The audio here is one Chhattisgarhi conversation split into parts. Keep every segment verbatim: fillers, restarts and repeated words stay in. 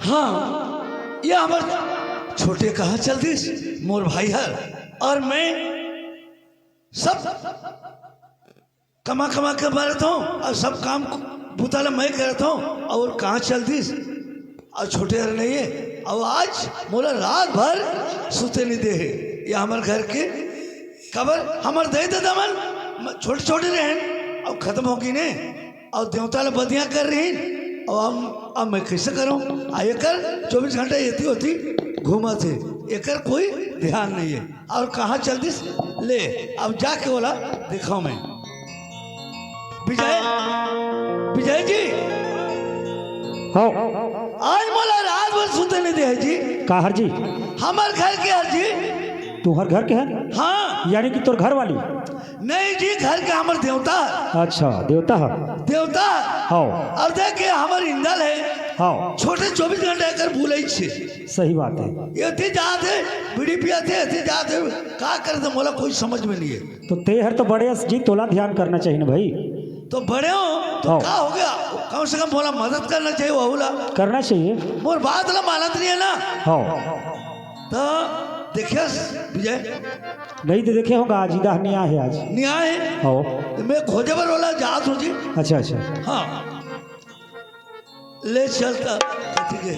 हाँ, ये हमर छोटे कहाँ चल दिस, मोर भाई हर, और मैं सब कमा कमा के मरत हूँ और सब काम बुता ला मैं करत हूँ और कहाँ चल दिस और छोटे हर नहीं है। और आज मोला रात भर सुते नहीं दे है। ये हमर घर के कबर हमर दे ददा मन म-, छोटे छोटे रहन और खत्म हो गई ने और देवता ला बदिया कर रही और हम अब मैं कैसे करूँ। आ एकर चौबीस घंटा एती होती घूमत है, एकर कोई ध्यान नहीं है। और कहाँ चल दिस ले, अब जाके बोला दिखाओ मैं। विजय, विजय जी, हाँ। आज मोला रात भर सुते नहीं दे है जी। का हर जी? हमर घर के हर जी। तुम्हर घर के है? हाँ। यानी कि तोर घर वाली? नहीं जी, घर के हमर देवता है। अच्छा, देवता है। देवता है। हाँ। और देख के हमर इंदल है। हाँ। छोटे चौबीस घंटा एकर बुलई छे। सही बात है। एती जात है, बीड़ी पियत है, एती जात है, का करत है, मोला कोई समझ में नहीं है। तो ते हर तो बड़े अस जी, तोला ध्यान करना चाहिए ना भाई। तो बड़े हो तो हाँ। का हो गया, कम से कम मोला मदद करना चाहिए, वहू ला। करना चाहिए। मोर बात ला मानत नहीं है ना। हाँ। तो देखिए विजय। नहीं तो देखे होगा, आज इधर नहीं आए आज। नहीं आए? हाँ। तो मैं खोजे बर वाला जात हूँ जी। अच्छा, अच्छा। हाँ। ले चलता कथी के।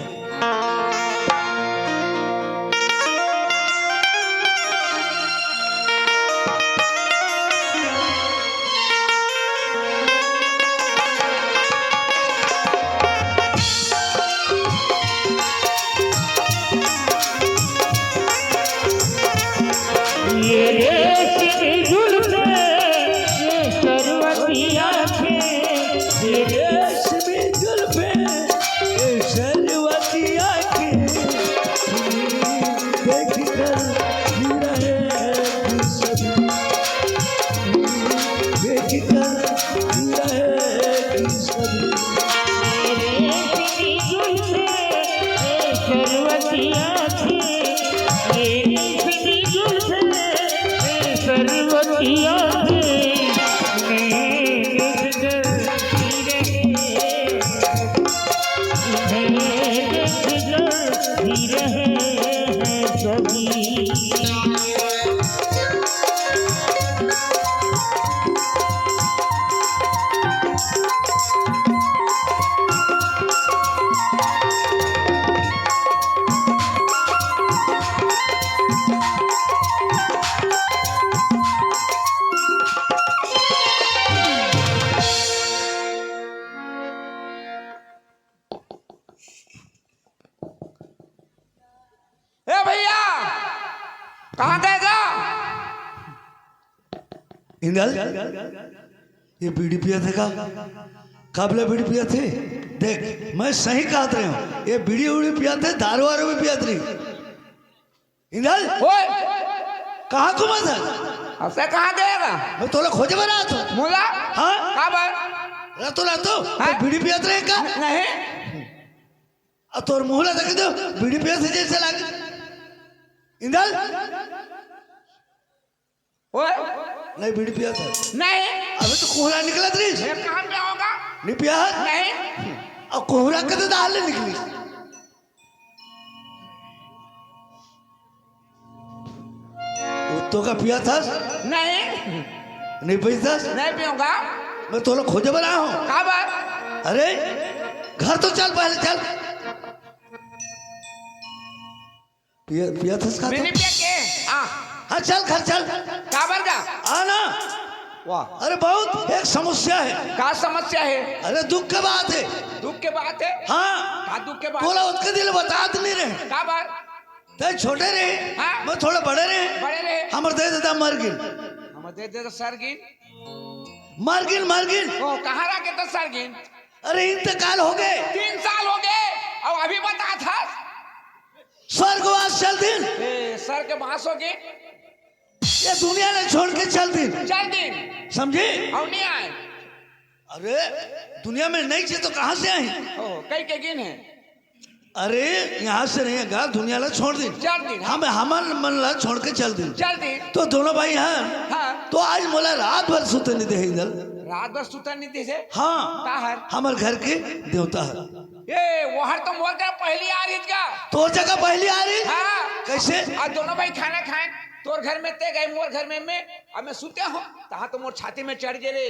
ये रेशमी जुल्फे, ये सरवतिया के, ये रेशमी जुल्फे, ये सरवतिया के, देखकर जी रहे हैं सभी, देखकर जी रहे हैं सभी। ए भैया, कहाँ गए गा? इंदल, ये बीड़ी पियत है का? कब ले बीड़ी पियत है? देख, मैं सही कहत रहे हूँ, ये बीड़ी उड़ी पियत है, दारू वारू भी पियत रही। इंदल, ओए, कहाँ घूमत है? असे कहाँ गए गा? मैं तोला खोजे बर आत हूँ। मोला? हाँ? का बर? रातो रातो हाँ? तो बीड़ी पियत रहे का? नहीं। आ तोर मुंह ला देखे तो बीड़ी पियत है जैसे लागे। इंदल, ओए, नहीं बीड़ी पियत है। नहीं। अबे तो कोहरा निकलत रही। मैं कहाँ पे होगा? नहीं पिया है? नहीं। अब कोहरा कते दाल ले निकली। वो तो का पिया था? नहीं। नहीं पिया था? नहीं पीऊंगा। मैं तोला खोजे बर आया हूँ। का बात? अरे, घर तो चल, पहले चल। पिया, पिया था इसका तो? मैंने पिया के? हाँ। हाँ, चल, घर चल। का बर का? आ ना। वाह। अरे, बहुत एक समस्या है। का समस्या है? अरे, दुख के बात है। दुख के बात है? हाँ। का दुख के बात बोला, है? उसके दिल बतात नहीं रहे। का बात? तै छोटे रहे, हाँ। मैं थोड़ा बड़े रहे। बड़े रहे। हमर दे देता मर गिन। हमर दे देता सर गिन। मर गिन, मर गिन। ओ, कहाँ रखे तो सर गिन? अरे, इंतकाल हो गए। तीन साल हो गए, और अभी बता था। स्वर्गवास चल दिन। ए, सर के बांस हो गए। ये दुनिया ने छोड़ के चल दिन। चल दिन। समझे? और नहीं आए। अरे, दुनिया में नहीं थे तो कहाँ से आए? ओ, कई के गिन है। अरे, यहाँ से नहीं है गा, दुनिया ला छोड़ दिन। चल दिन, हाँ। हम, हमन मन ला छोड़ के चल दिन। चल दिन। तो दोनों भाई हैं। हाँ। तो आज मोला रात भर सुते नहीं दे इंदल। रात भर सुते नहीं दे से? हाँ। का हर? हमर घर के देवता है। ए, वहर तो मोर घर पहली आ रही का? तोर जगह पहली आ रही? हाँ। कैसे? आज दोनों भाई खाना खाए, तोर घर में ते गए, मोर घर में मैं, अब मैं सुते हूँ, तहाँ तो मोर छाती में चढ़ गए रे।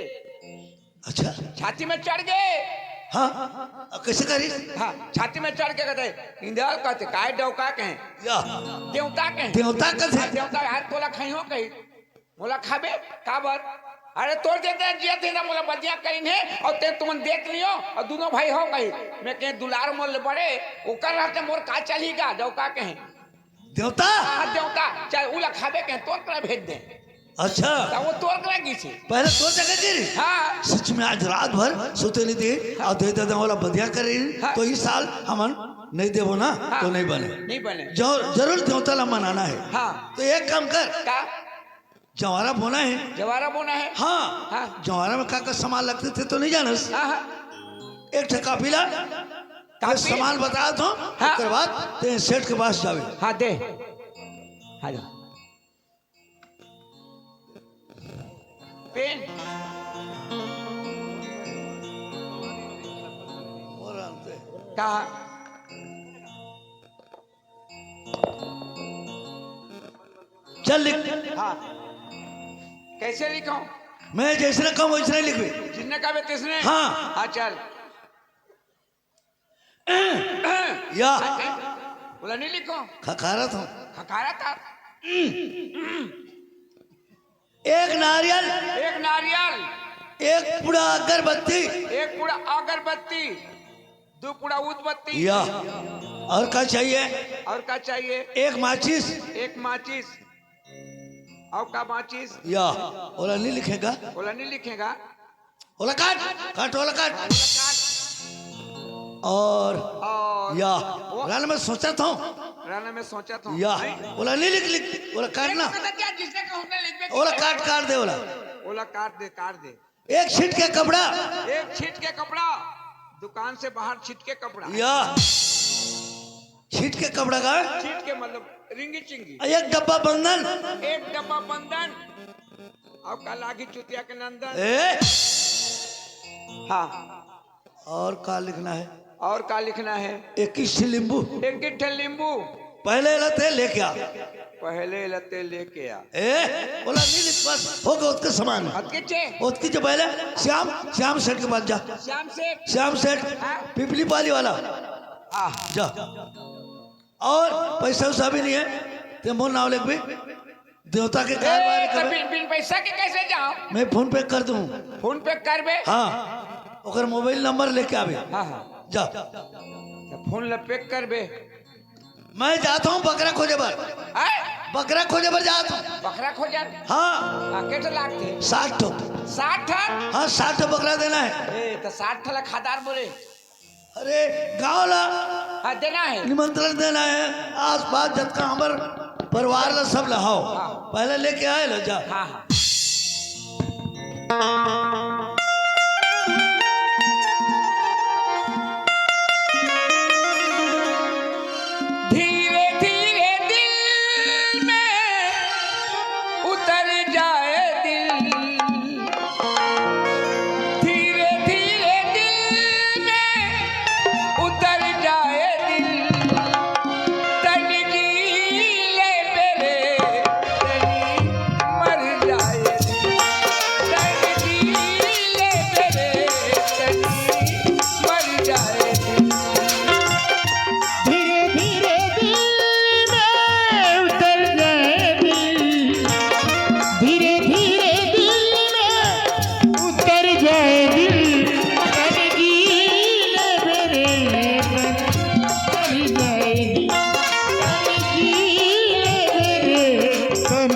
अच्छा। छाती में चढ़ गए। हाँ, अब कैसे करी? हाँ, छाती में चढ़ के कहते, "इंदर," कहते, "काय डौका कहें?" या। "देवता कहें?" देवता कहें। हाँ, देवता, "यार, तोला खाई हो कही।" मोला खाबे? काबर? अरे तोर देते जिया थे ना, मोला बदिया करीन हे, और ते तुमन देख लियो, और दोनों भाई हो गई। मैं कहे दुलार मोल बड़े, ओकर रहते मोर का चली गा, डौका कहे। देवता? हाँ, देवता, चल, उला खाबे कहे, तोर करा भेज दे। अच्छा। तो वो तोर करा की छे। पहले तोर जगह की रही? हाँ। सच में आज रात भर सुते नहीं दे, हाँ। और दे दे, दे, वाला बदिया कर रही, हाँ। तो इस साल हमन नहीं देवो ना, हाँ। तो नहीं बने। नहीं बने। जो, जरूर देवता ला मनाना है। हाँ। तो एक काम कर। का? जवारा बोना है। जवारा बोना है। हाँ। हाँ। जवारा में का का सामान लगते थे तो नहीं जानस। हाँ, हाँ। एक ठे कापी ला। कापी? सामान बता दो। हाँ। ओकर बाद ते सेठ के पास जावे। हाँ, दे। हाँ, जा। पेन। और आनते। कहा? चल लिख। हाँ। कैसे लिखूं? मैं जैसने कहूं वैसने लिखबे। जिसने कहबे तिसने? हाँ। हाँ, चल। या। बोला, नहीं लिखूं? खखारा था। खखारा था। एक नारियल। एक नारियल। एक पुड़ा अगरबत्ती। एक पुड़ा अगरबत्ती। दो पुड़ा उदबत्ती। या। और का चाहिए? और का चाहिए? एक माचिस। एक माचिस। और का माचिस? या। ओला नहीं लिखेगा? ओला नहीं लिखेगा? ओला काट, काट, ओला काट। और और या। वो रान में सोचा था। रान में सोचा था। या। नहीं। ओला नहीं लिख, लिख, ओला काट ना। लिख सकते हैं, जिसने कहूँ ना लिख दे। ओला काट, काट दे ओला। ओला काट दे, काट दे। एक छीट के कपड़ा। एक छीट के कपड़ा। दुकान से बाहर छीट के कपड़ा। या। छीट के कपड़ा का? छीट के मतलब रिंगी चिंगी। एक डब्बा बंदन। एक डब्बा बंदन। अब का लागी चुतिया के नंदन। ए? हाँ। और का लिखना है? और का लिखना है? एक किस्सी लींबू। एक किट्ठे लींबू। पहले लते लेके आ। पहले लते लेके आ। ए, ओला नहीं लिख, बस, हो गया, ओतके समान। अतके चे? ओतकी जो पहले श्याम, श्याम सेठ के पास जा। श्याम सेठ। श्याम सेठ, हाँ। पिपली पाली वाला। हाँ। जा। और पैसा वैसा भी नहीं है, ते मोर नाव लिख भी। देवता के ए, कारबार तो करबे। बिन, बिन पैसा के कैसे जाओ? मैं फोन पे कर दूं। फोन पे करबे? हाँ, ओकर मोबाइल नंबर लेके आवे। हाँ, हाँ। जा। तो फोन ला पैक करबे। मैं जाता हूँ बकरा खोजे बर। आय? बकरा खोजे बर जाता हूँ। बकरा खोजे? हाँ। हाँ, कैसे लागते? साठ ठो। साठ ठो? हाँ, साठ ठो बकरा देना है। ए, तो साठ ठो ला खादार बोले। अरे, गाँव ला हाँ, देना है। निमंत्रण देना है, आसपास जतका हमर परिवार ला सब ला हव। हाँ। पहले लेके आए ला जा। हाँ, हाँ। धीरे धीरे दिल में उतर जाए दिल। धीरे धीरे दिल में उतर जाए दिल। तनी जी ले मेरे, तनी मर जाए दिल। तनी जी ले मेरे, तनी मर जाए दिल। धीरे धीरे दिल में उतर जाए दिल। धीरे धीरे दिल में उतर जाए दिल। तन जी ले मेरे, तन मर जाए दिल। तन जी ले मेरे, तन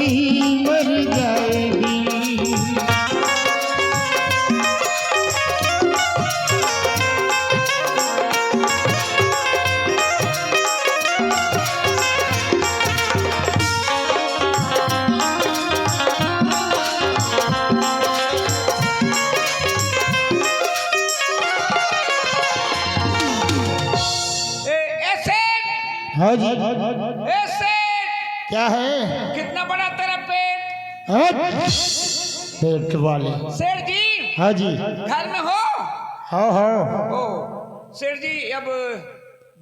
मर जाए दिल। ए, ए सेठ! हाँ जी। ए सेठ! क्या है? कितना बड़ा तेरा पेट? हाँ? पेट वाले। सेठ जी! हाँ जी। घर में हो? हाँ, हाँ। ओ, सेठ जी, अब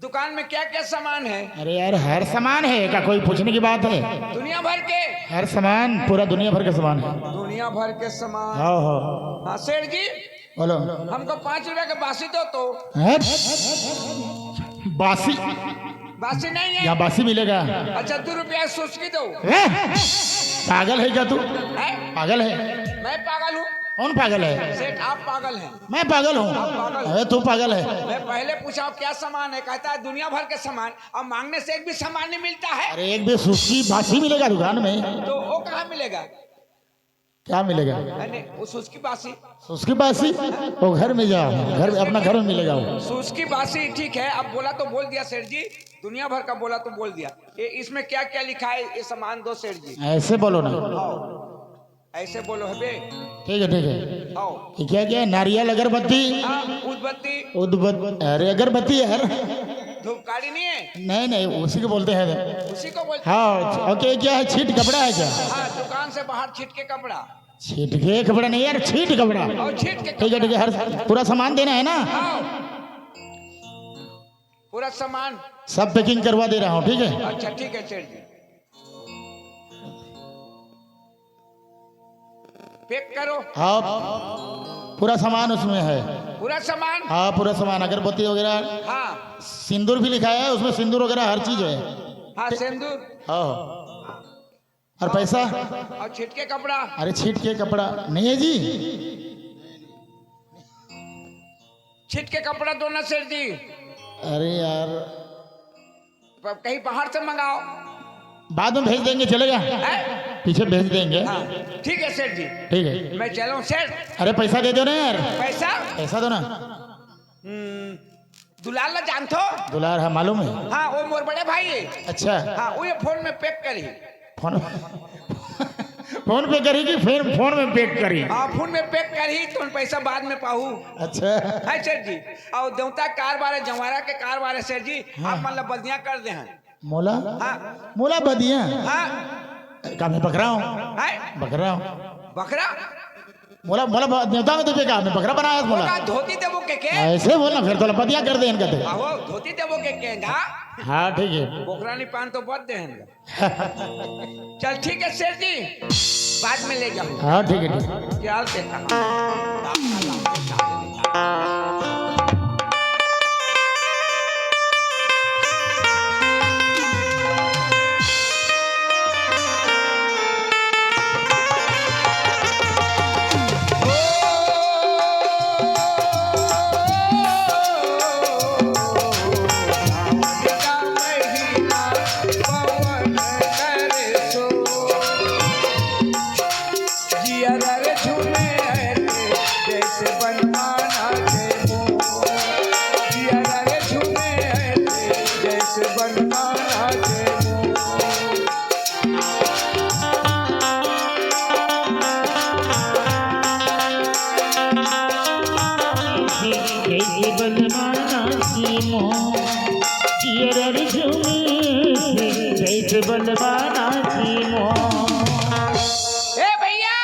दुकान में क्या क्या सामान है? अरे यार, हर सामान है, का कोई पूछने की बात है? दुनिया भर के? हर सामान, पूरा दुनिया भर का सामान है। दुनिया भर के सामान। हाँ, हाँ। हाँ सेठ जी, बोलो। हमको पाँच रुपया का बासी दो तो। हैं? बासी? बासी नहीं है? यहाँ बासी मिलेगा? अच्छा, दो रुपया सुस्की दो। हैं? पागल है क्या तू? हैं? पागल है? मैं पागल हूँ? कौन पागल है? सेठ, आप पागल हैं। मैं पागल हूँ? आप पागल हैं। अरे तू पागल है। मैं पहले पूछा, "क्या सामान है?" कहता है, "दुनिया भर के सामान।" अब मांगने से एक भी सामान नहीं मिलता है। अरे एक भी सुस्की बासी मिलेगा दुकान में? तो वो कहाँ मिलेगा? क्या मिलेगा? नहीं, वो सुस्की बासी। सुस्की बासी? वो घर में जाओ, घर में, अपना घर में मिलेगा वो। सुस्की बासी ठीक है, अब बोला तो बोल दिया सेठ जी, दुनिया भर का बोला तो बोल दिया। ये इसमें क्या क्या लिखा है, ये सामान दो सेठ जी। ऐसे बोलो ना। हाँ, ऐसे बोलो है बे। ठीक है, ठीक है। हाँ। ये क्या क्या है? नारियल, अगरबत्ती? हाँ, उदबत्ती। उदबत-, अरे अगरबत्ती यार। धूपकाड़ी नहीं है? नहीं नहीं, उसी को बोलते हैं। उसी को बोलते हैं। हाँ। OK, क्या है, छीट कपड़ा है क्या? हाँ, दुकान से बाहर छीट के कपड़ा। छीट के कपड़ा नहीं यार, छीट कपड़ा। और छीट के ठीक है, ठीक है, हर पूरा सामान देना है ना? हाँ। पूरा सामान। सब packing करवा दे रहा हूँ, ठीक है? अच्छा, ठीक है सेठ जी। पैक करो। हाँ, पूरा सामान उसमें है। पूरा सामान? हाँ, पूरा सामान, अगरबत्ती वगैरह। हाँ। सिंदूर भी लिखा है उसमें, सिंदूर वगैरह हर चीज है। हाँ, सिंदूर। हाँ। और पैसा? और छिटके कपड़ा? अरे छिटके कपड़ा नहीं है जी। छिटके कपड़ा दो ना सेठ जी। अरे यार, प-, कहीं बाहर से मंगाओ। बाद में भेज देंगे, चलेगा? हैं? पीछे भेज देंगे। हाँ, ठीक है सेठ जी। ठीक है। मैं चलूं सेठ? अरे पैसा दे दो ना यार। पैसा? पैसा दो ना। हम्म, दुलार ला जानथो? दुलार, हाँ, मालूम है। हाँ, वो मोर बड़े भाई है। अच्छा। हाँ, वो ये फोन में पैक करी। फोन, फोन पे करी कि फिर फोन में पैक करी? हाँ, फोन में पैक करी, तो पैसा बाद में पाहू। अच्छा। है सेठ जी। और देवता कार बारे, जवारा के कार बारे सेठ जी, हाँ। आप मन ला बदिया कर दे हैं। मोला? हाँ। मोला बदिया? हाँ। का मैं बकरा हूँ? हैं? बकरा हूँ। बकरा? मोला, मोला ब-, देवता में देबे का? मैं बकरा बनाया मोला। ओका धोती देबो के के? ऐसे बोलना, फिर तोला बदिया कर देन कते। आहो, धोती देबो के के ना? हाँ, ठीक है। बोकरा नहीं पान तो बद देहन। चल ठीक है सेठ जी, बाद में ले जाओ। हाँ, ठीक है, ठीक है। क्या हाल देखा? ए भैया,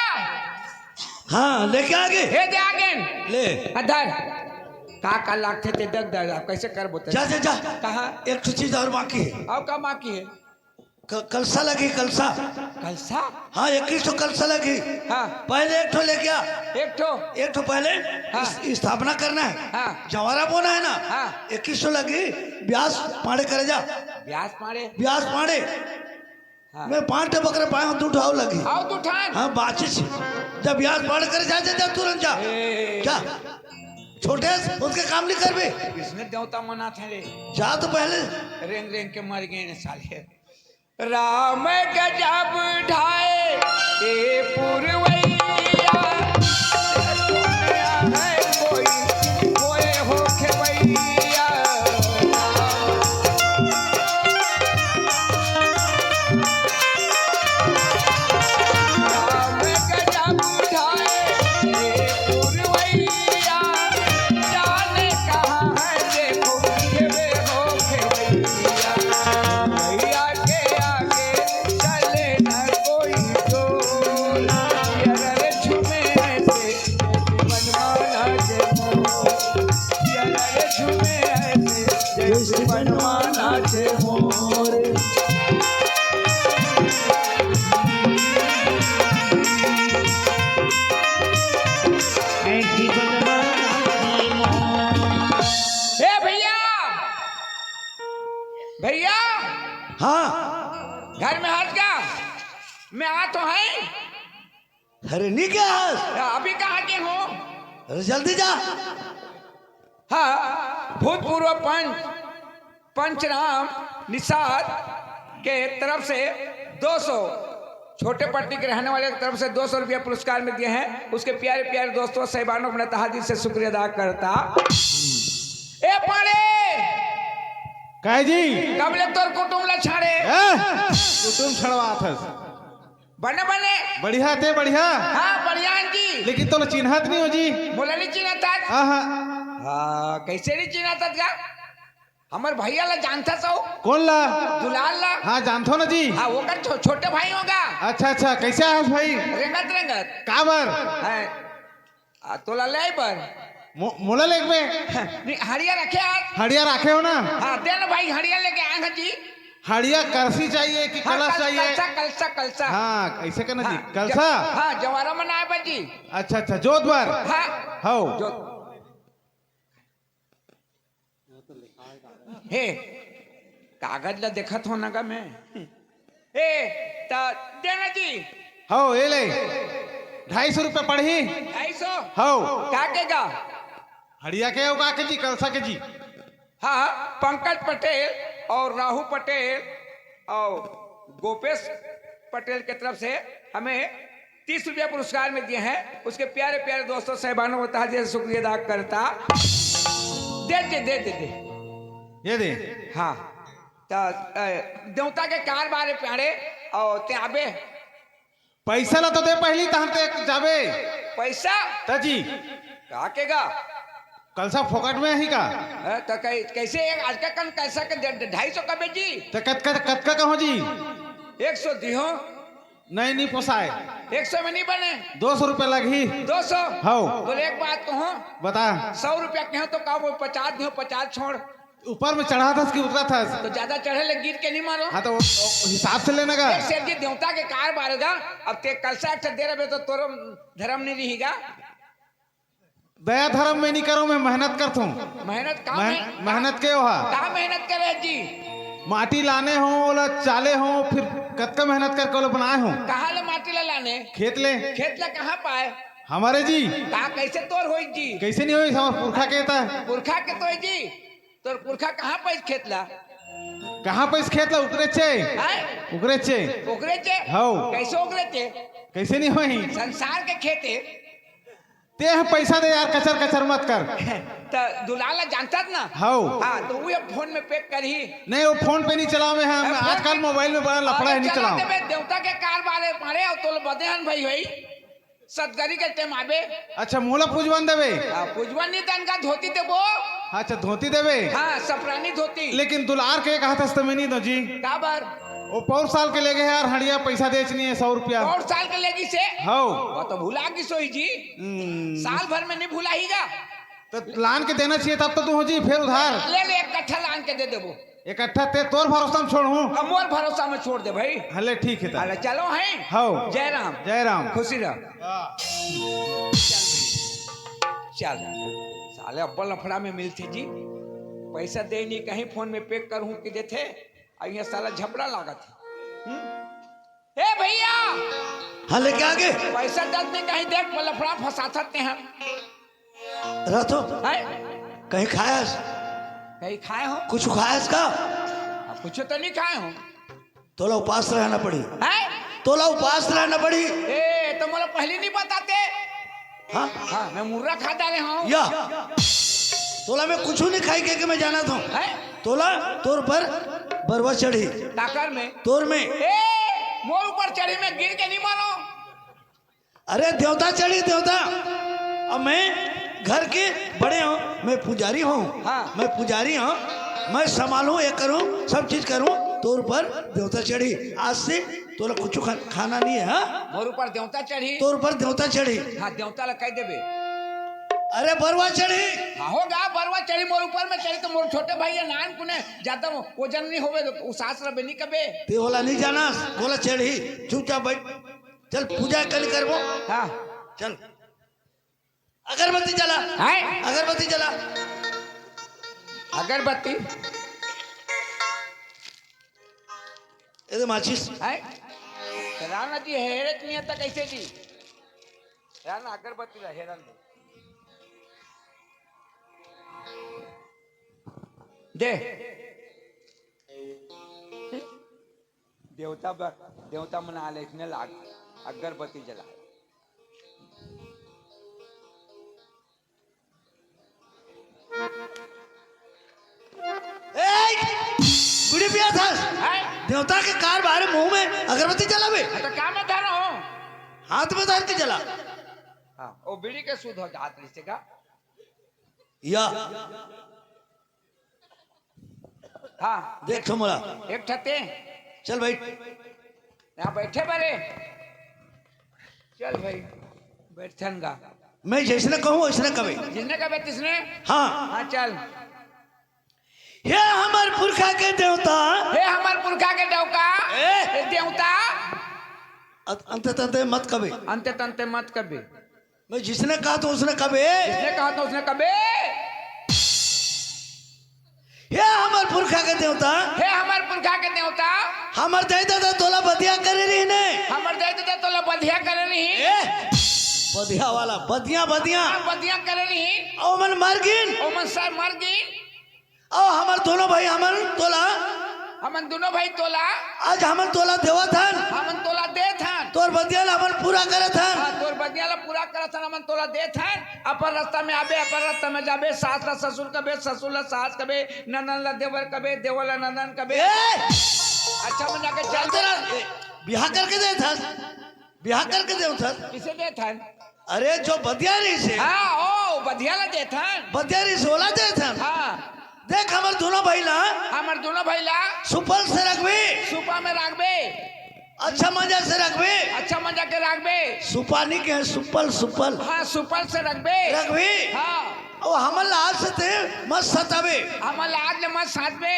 हाँ, लेके आ गए। हे दे आ गए। ले। अधर। का का लागथे ते दे दे, अब कैसे करबो ते? जा, जा, जा। कहाँ? एक ठो चीज और बाकी है। और का बाकी है? क-, कलसा लगी, कलसा। कलसा? हाँ, इक्कीस ठो कलसा लगी। हाँ। पहले एक ठो लेके आ। एक ठो? एक ठो पहले हाँ। इस-, स्थापना करना है। हाँ। जवारा बोना है ना? हाँ। इक्कीस ठो लगी, ब्यास पाड़े करे जा। ब्यास पाड़े? ब्यास पाड़े। हाँ। मैं पाँच ठो बकरे पाए हूँ, दू ठो आऊ लगी। आऊ दू ठन? हाँ, बाचिस। जब ब्यास पाड़े करे जा, जा, जा, तुरंत जा। ए। जा। छोटे से उसके काम नहीं करबे। इसने देवता मना था रे। जा तो पहले। रेंग रेंग के मर गए ने साले। राम गजब ढाए ए पुरवैया, सुनया है कोई, कोई हो खेवैया। राम गजब ढाए ए पुरवैया, जाने कहाँ है देखो, खेवे हो खेवैया। भैया के आगे चले न कोई डोल, या भैया, हाँ। घर में हस का? मैं आ तो है। अरे नी क्या हस? अभी कहाँ के हो? अरे जल्दी जा। हाँ, भूतपूर्व पंच पंचराम निषाद के तरफ से दो सौ, छोटे पट्टी के रहने वाले की तरफ से दो सौ रुपया पुरस्कार में दिए हैं। उसके प्यारे प्यारे दोस्तों, साहिबानों, अपना तहा दिल से शुक्रिया अदा करता। ए पाड़े, काय जी? कब ले तोर कुटुम ला छाड़े? ए, कुटुम छड़वात हस। बने बने। बढ़िया ते बढ़िया। हाँ, बढ़िया जी। लेकिन तोला चिन्हत नहीं हो जी। मोला नहीं चिन्हत हस? हाँ, हाँ। हाँ, कैसे नहीं चिन्हत हस का? हमर भैया ला जानथस हो? कौन ला? दुलाल ला। हाँ, जानथो ना जी। हाँ, ओकर छो-, छोटे भाई होगा। अच्छा, अच्छा, कैसे आयस भाई? रेंगत रेंगत। काबर? है। आ, तोला ले बर। मो-, मोला लेके बे? नहीं, हड़िया रखे आज। हड़िया रखे हो ना? हाँ, दे ना भाई, हड़िया लेके आए हैं जी। हड़िया करसी चाहिए कि हाँ, कलश कल-, चाहिए? कलसा, कलसा, कलसा। हाँ, ऐसे करना जी। हाँ, कलसा? ज-, हाँ, जवारा मनाए बर जी। अच्छा, अच्छा, जोत बर? हाँ। हौ। जोत। हे, कागज ला देखत हो ना का मैं? हे, त देना जी। हौ, ये ले। ढाई सौ रुपया पड़ही। ढाई सौ? हौ। का के गा? हड़िया के हो का के जी, कलसा के जी? हाँ, पंकज पटेल और राहु पटेल और गोपेश पटेल के तरफ से हमें तीस रुपया पुरस्कार में दिए हैं। उसके प्यारे प्यारे दोस्तों, साहिबानों को तहे दिल से शुक्रिया अदा करता। दे दे, दे दे, दे। ये दे। हाँ। त, अ, देवता के कार बारे प्यारे और त्याबे। पैसा ला तो दे पहली, तहन ते जाबे। पैसा? त जी। का के गा? कलसा फोकट में ही का? हैं, त कै-, कैसे एक आज का कन कलसा के दे-, ढाई सौ कबे जी? त कत-, कत-, कतका कहो जी? एक सौ दिहो। नहीं, नहीं पोसाए। एक सौ में नहीं बने। दो सौ रुपया लगही। दो सौ? हौ। बोले, एक बात कहो। बता। सौ रुपया कहो तो का वो पचास दिहो, पचास छोड़। ऊपर में चढ़ाथस कि उतराथस? तो ज्यादा चढ़े ले गिर के नहीं मारो। हाँ, तो वो, वो हिसाब से लेना का। एक सेठ जी देवता के कार बारेगा, अब ते कलसा एक ठे दे रहे तो तोरो धर्म नहीं रहेगा। दया धर्म में नहीं करो, मैं मेहनत करथूं। मेहनत का मेहन-, मेहन-, मेहनत के ओहा। का मेहनत करे जी? माटी लाने हो, ओला चाले हो, फिर कतका मेहनत करके ओला बनाए हो। कहाँ ले माटी ला लाने? खेत ले। खेत ला कहाँ पाए? हमारे जी। का कैसे तोर होई जी? कैसे नहीं होई, हमार पुरखा के ता। पुरखा के तो है जी। तोर पुरखा कहाँ पाइस खेत ला? कहाँ पाइस खेत ला? उकरे चे। हैं? उकरे चे। ओकरे चे? हौ। कैसे ओकरे चे? कैसे नहीं होई? संसार के खेत है। ते ह पैसा दे यार, कचर कचर मत कर। त दुलाल ला जानथस ना? हौ। हाँ, तो वो फोन में पे करही। नहीं, वो फोन पे नहीं चलावे हैं, अरे, फोन आजकल पे मोबाइल में बड़ा लफड़ा अरे, है, नहीं चला चलावे। देबे, देवता के कार बारे मारे, और तोल बदे हन भाई, भाई। सतगरी के टेम आबे। अच्छा, मोला पूजवन देबे? आ, पूजवन नहीं, तनका धोती देबो। अच्छा, धोती देबे? हाँ, सफरानी धोती। लेकिन दुलार के कहत हस त मैं नहीं दो जी। काबर? वो पौर साल के लेगे हे यार, हड़िया पैसा देच नहीं है, सौ रुपया। पौर साल के लेगी से? हौ। वो तो भुला गिस होही जी। हम्म। साल भर में नहीं भुलाही गा। तो लान के देना चाहिए तब तो तू हो जी, फिर उधार। ले ले, एक कट्ठा लान के दे देबो। इकट्ठा ते तोर भरोसा में छोड़हूं। अब मोर भरोसा में छोड़ दे भाई। हले ठीक है त। अरे चलो हैं। हौ। जय राम। जय राम। खुशी रह। हाँ। चल। साले अब्बल लफड़ा में मिलथे जी। पैसा दे नहीं कहीं फोन में पे करहूं कि देथे। अब यहाँ साला झपड़ा लागत है। हम्म? ए भैया। हाँ, लेके आगे। पैसा दस नहीं कहीं देख, लफड़ा फंसाथस ते हैं। रह तो। हैं? कहीं खायस? कहीं खाए हो? कुछ खायस का? अब कुछ तो नहीं खाए हो। तोला उपास रहना पड़ी। हैं? तोला उपास रहना पड़ी। ए, तो मोला पहले नहीं बताते। हाँ? हाँ, मैं मुर्रा खा डाले हूँ। या। तोला मैं कुछ नहीं खाई के, के मैं जाना था। हैं? तोला, तोर पर बरवा चढ़ी। ताकर में। तोर में। ए, मोर ऊपर चढ़ी, मैं गिर के नहीं मारो। अरे देवता चढ़ी, देवता। अब मैं घर के बड़े हूँ, मैं पुजारी हूँ। हाँ। मैं पुजारी हूँ, मैं संभालूँ, ये करूँ, सब चीज करूँ। तोर ऊपर देवता चढ़ी, आज से तोला कुछ खा-, खाना नहीं है, हाँ? मोर ऊपर देवता चढ़ी। तोर ऊपर देवता चढ़ी। हाँ, देवता ला कह देबे। अरे बरवा चढ़ी। हाँ, होगा, बरवा चढ़ी मोर ऊपर में चढ़ी तो मोर छोटे भाई है, नान कुने ज्यादा वजन नहीं होवे, तो उ सास रबे नहीं कबे। ते ओला नहीं जाना, बोला चढ़ी, चुपचाप बैठ। चल, पूजा कल करबो। हाँ। चल। अगरबत्ती जला। हैं? अगरबत्ती जला। अगरबत्ती? ए दे माचिस। हैं? राना जी हेरत नहीं आता कैसे जी? राना अगरबत्ती ला हेरन दे। दे। देवता बर, देवता मन आले इसने लाग, अगरबत्ती जला। ए, गुड़ी पिया था। हैं? देवता के कार बाहर मुंह में अगरबत्ती जलावे। हाँ, तो क्या मैं धर रहा हूँ? हाथ में धर के जला। हाँ, वो बीड़ी के शुद्ध हो जात रही से का? या। हाँ। देख तो मोला। एक ठते। चल भाई। यहाँ बैठे बरे। चल भाई, बैठन गा। मैं जैसने कहूँ, वैसने कबे। जिसने कबे, तिसने? हाँ। हाँ, चल। हे हमर पुरखा के देवता। हे हमर पुरखा के देवता। ए? ए देवता। अत-, अंते तंते मत कबे। अंते तंते मत कबे। मैं जिसने कहा तो उसने कबे। जिसने कहा तो उसने कबे। हे हमर पुरखा के देवता। हे हमर पुरखा के देवता। हमर दाई ददा तोला बदिया करे रहिने। हमर दाई ददा तोला बदिया करे रही। ए, बदिया वाला, बदिया, बदिया। हाँ, बदिया करे रही। ओमन मर गिन। ओमन सर मर गिन। अउ हमर दोनों भाई हमन तोला। हमन दोनों भाई तोला। आज हमन तोला देवत हन। हमन तोला देत हन। तोर बदिया ला हमन पूरा करत हन। हाँ, तोर बदिया ला पूरा करत हन, हमन तोला देत हन। अपन रास्ता में आबे, अपन रास्ता में जाबे, सास ला ससुर कबे, ससुर ला सास कबे, ननन ला देवर कबे, देवर ला ननन कबे। ए! अच्छा, मन जाके चल। तेरा, ए, बिहा करके देत हन। बिहा करके देवत हन। किसे देत हन? अरे, जो बदिया रहिसे। हाँ, ओ, बदिया ला देत हन। बदिया रहिसे, ओला देत हन। हाँ। देख, हमर दोनों भाई ला। हमर दोनों भाई ला। सुपल से रखबे। सुपा में रखबे। अच्छा मजा से रखबे। अच्छा मजा के रखबे। सुपानी के है, सुपल, सुपल। हाँ, सुपल से रखबे। रखबे। हाँ। ओ, हमन ला आज से ते मत सताबे। हमन ला आज ले मत सताबे।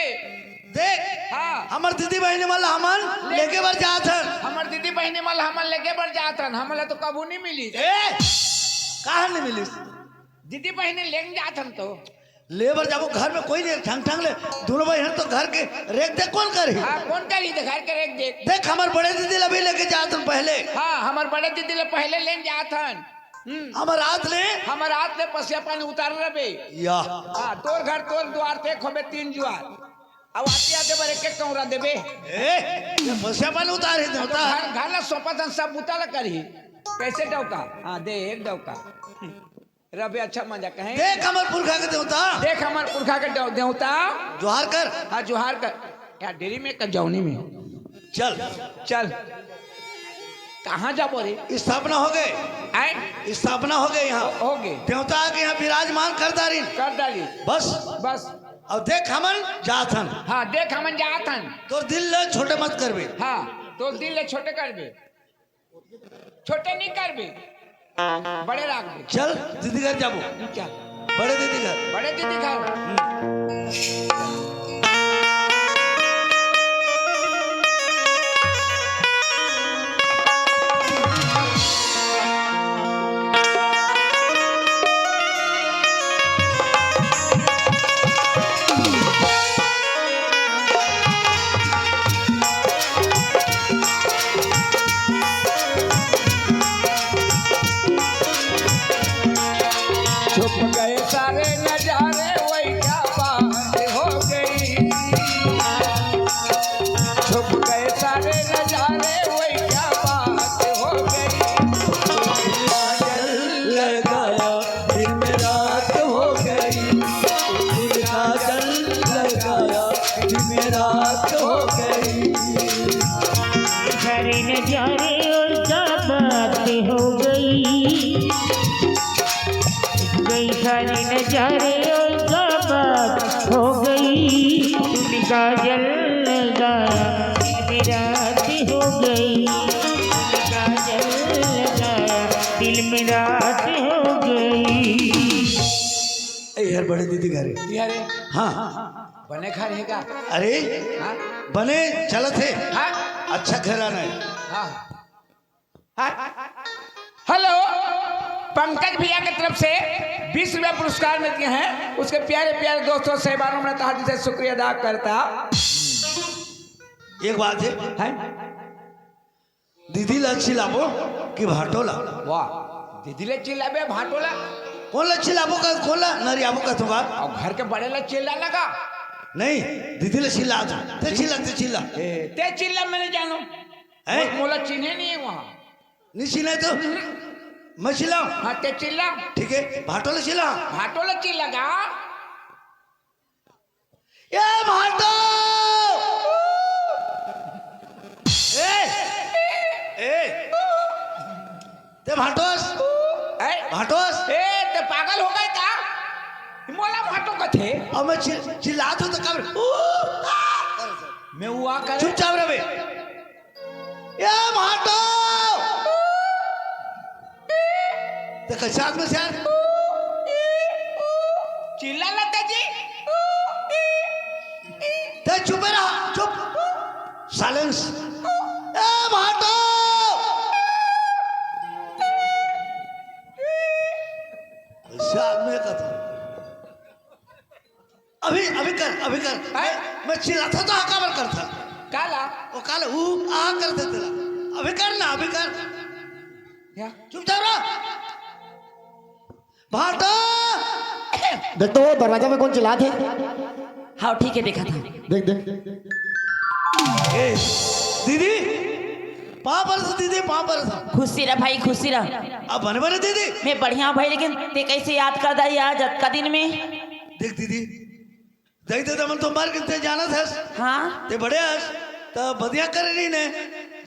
देख, हाँ। हमर दीदी बहिनी मन ला हमन लेके बर जात हन। हमर दीदी बहिनी मन ला हमन लेके बर जात हन। हमन ला तो कभू नहीं मिलिस। ए, काहे नहीं मिलिस? दीदी बहिनी लेके जात हन तो। ले बर जाबो, घर में कोई नहीं, ठंग ठंग ले। दोनों भाई हन तो घर के रेख देख कौन करही? हाँ, कौन करही तो घर के रेख देख। देख, हमर बड़े दीदी ला भी लेके जात हन पहले। हाँ, हमर बड़े दीदी ला पहले लेके जात हन। हम्म। हमर हाथ ले। हमर हाथ ले पसिया पानी उतार रबे। या। हाँ, तोर घर, तोर द्वार ते खोबे तीन जुआर। अब आते आते बर एक एक कौरा देबे। ए, ये पसिया पानी उतार ही देवता। घर, घर ला सौंपत हन, सब बुता ला करही। कैसे डौका? हाँ, दे, एक डौका। रबे अच्छा मजा कहे। देख हमर पुरखा के देवता। देख हमर पुरखा के देव-, देवता। जोहार कर। हाँ, जोहार कर। या डेरी में का जौनी में? चल। चल। कहाँ जाबो रे? स्थापना हो गए। आए? स्थापना हो गए यहाँ। हो गए। देवता आके यहाँ विराजमान कर डारिन। कर डाली। बस। बस। अब देख हमन जात हन। हाँ, देख हमन जात हन। तोर दिल ले छोटे मत करबे। हाँ, तोर दिल ले छोटे करबे। छोटे नहीं करबे। बड़े राख दे। चल, दीदी घर जाबो। चल। बड़े दीदी घर। बड़े दीदी घर। छुप गए सारे नजारे, वही क्या बात हो गई। छुप गए सारे नजारे, वही क्या बात हो गई। लगाया, दिन में रात हो गई। काजल लगाया, दिन में रात हो गई। सारे नजारे और क्या बात हो गई। गई सारे नजारे और क्या बात हो गई। तुम काजल लगाया, दिन में रात हो गई। तुम काजल लगाया, दिल में रात हो गई। ए यार, बड़े दीदी घर है। यार, हाँ। बने घर है का? अरे, हाँ? बने चलत है। हाँ? अच्छा घर आना है। हाँ। हाँ? हेलो, पंकज भैया की तरफ से बीस रुपया पुरस्कार मिल गए हैं। उसके प्यारे प्यारे दोस्तों, साहिबानों, मैं तहे दिल से शुक्रिया अदा करता। एक बात हे, हैं? दीदी ला चिल्लाबो कि भाटो ला? वाह, दीदी ला चिल्लाबे, भाटो ला? कोन ला चिल्लाबो का, कोन ला नरियाबो का तुम बात? अउ घर के बड़े ला चिल्ला लगा। नहीं, दीदी ला चिल्ला तू। ते चिल्ला, ते चिल्ला। ए, ते चिल्ला, मैं नइ जानों। हैं? मो-, मोला चिन्हे नइ हे वहाँ। नइ चिन्हे तो? मैं चिल्लाऊं? हाँ, ते चिल्ला। ठीक हे, भाटो ला चिल्ला। भाटो ला चिल्ला गा। ए भाटो! ए! ए! ते भाटोस? ए? भाटोस? ए, ते पागल हो गे का? मोला भाटो कथे? अब मैं चिल-, चिल्लात हों तो काबर? मैं वो आ करे? चुपचाप रह बे। ए भाटो! ते कइसे आदमी हस यार? चिल्ला ना तेजी। ते चुप रह, चुप। Silence। ए भाटो! कइसे आदमी हे कथा? अभी, अभी कर, अभी कर। हैं? मैं चिल्लाथों तो हा काबर करथस? काला? वो काला, ऊ आ करथे तेला। अभी कर ना, अभी कर। क्या? चुपचाप रह। भाटो! देख तो वो दरवाजा में कोन चिल्लात हे। हाँ, ठीक हे, देखाथों। देख, देख। ए, दीदी, पाँव परथों दीदी, पाँव परथों। खुशी रह भाई, खुशी रह। अब बने बने दीदी। मैं बढ़िया हूँ भाई, लेकिन ते कइसे याद कर डारे आज अतका दिन में? देख दीदी, देख दीदी, हमन तो मर गे, ते जानत हस। हाँ। ते बड़े हस, त बदिया करे रहिन हे,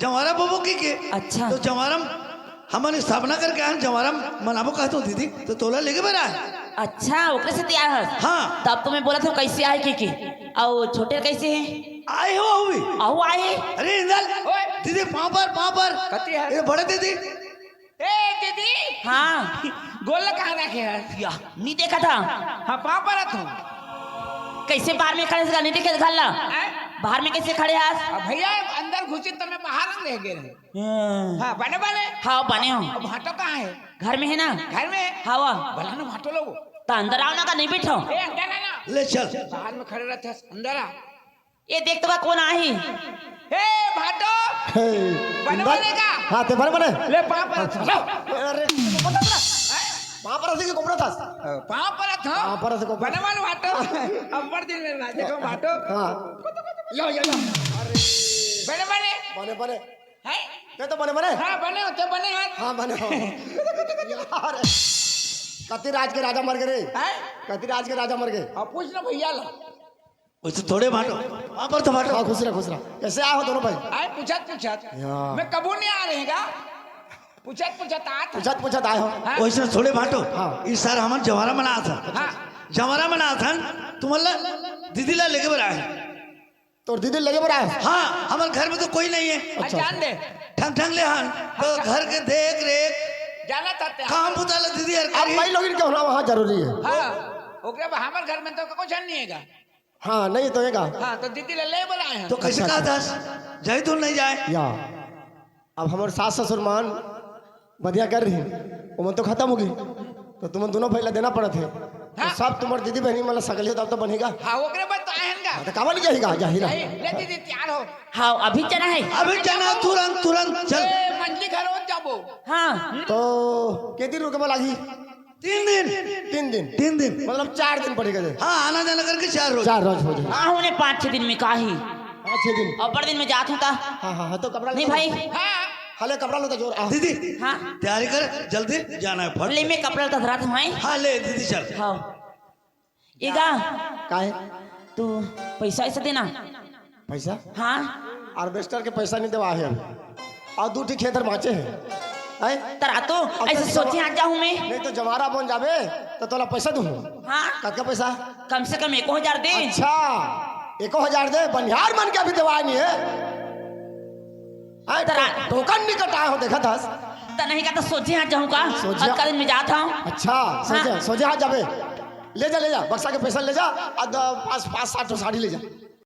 जंवारा बोबो कहिके। अच्छा। तो जंवारा म हमन स्थापना करके आन, जंवारा म मनाबो कहत हों दीदी, तो तोला लेगे बर आए। अच्छा, ओकरे सेती आए हस? हाँ। तब तो मैं बोलत हों कइसे आए कहिके। अउ छोटे कइसे हे? आए हो, अउ भी। अउ आए? अरे इंदल, ओए। दीदी पाँव पर, पाँव पर। कति हे? ए बड़े दीदी। ए दीदी। हाँ। गोड़ ला कहाँ रखे हस? या, नइ देखत हस? हाँ, पाँव परत हों। कइसे बाहर में खड़े हस, नइ देखे घर ला? हैं? बाहर में कइसे खड़े हस? अब भइया, अंदर घुसिन त मैं बाहर रह गे रहें। हम्म। हाँ, बने बने। हाँ, बने हों। अब भाटो कहाँ हे? घर में हे ना। घर में? हाँ, वाह। बला ना भाटो ला। त अंदर आव ना, का नइ बइठव? ए, अंदर आ ना। ले चल। बाहर में खड़े रहिथस, अंदर आ। ए देख तो बा कोन आही। हे भाटो। हे, बने इंदल? बने का? हाँ, ते बने बने। ले पाँव परत हों। अरे, पाँव परत हस कि कोपरत हस? पाँव परत हों। पाँव परत हस, कोपरत। बने बने भाटो। अब्बड़ दिन में ना देखों भाटो। हाँ। यो, यो, यो। अरे। बने बने। बने बने। हैं? ते तो बने बने। हाँ, बने हों, ते बने हस। हाँ, बने हों। यार, कति राज के राजा मर गे रे। हैं? कति राज के राजा मर गे। अब पूछ ना भइया ला। वइसे थोड़े भाटो, पाँव परथों भाटो। हाँ, खुश रह, खुश रह। कइसे आए हो दूनों भाई? आए पूछत पूछत। या। मैं कभू नइ आए रहेंव गा। पूछत पूछत आत। पूछत पूछत आए हो। हाँ। वइसे थोड़े भाटो। हाँ। इस साल हमन जंवारा मनात हन। हाँ। जंवारा मनात हन, तुमन ला दीदी ला लेगे बर आए हन। तोर दीदी ला लेगे बर आए हस? हाँ, हमर घर में तो कोई नइ हे। अच्छा, जान दे। ठंग ठंग ले हन, तो घर के देख रेख, जानत हस ते। काम बुता ला दीदी हर अब करही। भाई लोगिन के होना वहाँ जरूरी हे। हाँ, ओकरे बाद हमर घर में तो कुछ नइ हे गा। हाँ, नइ तो हे गा। हाँ, तो दीदी ला लेगे बर आए हन। तो कइसे कहत हस? जाही तो नइ जाए। या। अब हमर सास ससुर मन बदिया करे रहिन, ओमन तो खतम हो गे, तो तुमन दूनों भाई ला देना पड़त हे। तो हाँ। सब तुम्हर दीदी बहिनी मन ला सकेल हो, तब तो बने गा। हाँ, ओकरे बाद तो आए हन गा। हाँ, तो काबर नइ जाही गा, जाही ना। ले दीदी, तैयार हो। हाँ, अभी चलना हे। अभी चलना हे, तुरंत, तुरंत, चल। ए, मंजली घर हो जाबो। हाँ। तो के दिन रुके बर लागही? तीन दिन। तीन दिन? तीन दिन। मतलब चार दिन पड़ही गा। हाँ, आना जाना करके चार रोज। चार रोज हो जाही। हाँ, होने पाँच छह दिन में काही। पाँच छह दिन। अब्बड़ दिन में जात हों ता। हाँ, हाँ, हाँ, तो कपड़ा नइ लेता भाई। हाँ। हाँ, ले कपड़ा लेता जोर, आ। दीदी, हाँ। तैयारी कर, जल्दी जाना हे, फट। ले मैं कपड़ा लेता धरात हों। हाँ, ले दीदी, चल। हाँ। ए गा। का हे? तू पैसा वैसा देना। पैसा? हाँ। Harvester के पैसा नइ देवाय हे अभी। अउ दू ठी खेत हर बाँचे हे। हैं? तरा तो अब ऐसे तो सोचे आ जाहूँ मैं। नहीं तो जंवारा बन जाबे, तो तोला पैसा दूँ। हाँ। कतका पैसा? कम से कम एको हजार दे। अच्छा, एको हजार दे, बनिहार मन के अभी देवाय नइ हे। हैं? तरा टोकन नइ कटाय हों, देखत हस। त नहीं का तो सोझे हाथ जाहूँ का? सोझे अतका दिन में जात हों। अच्छा, सोझे, हाँ। सोझे हाथ जाबे। ले जा, ले जा, बक्सा के पैसा ले जा, अउ द-, पाँच, पाँच सात ठो साड़ी ले जा।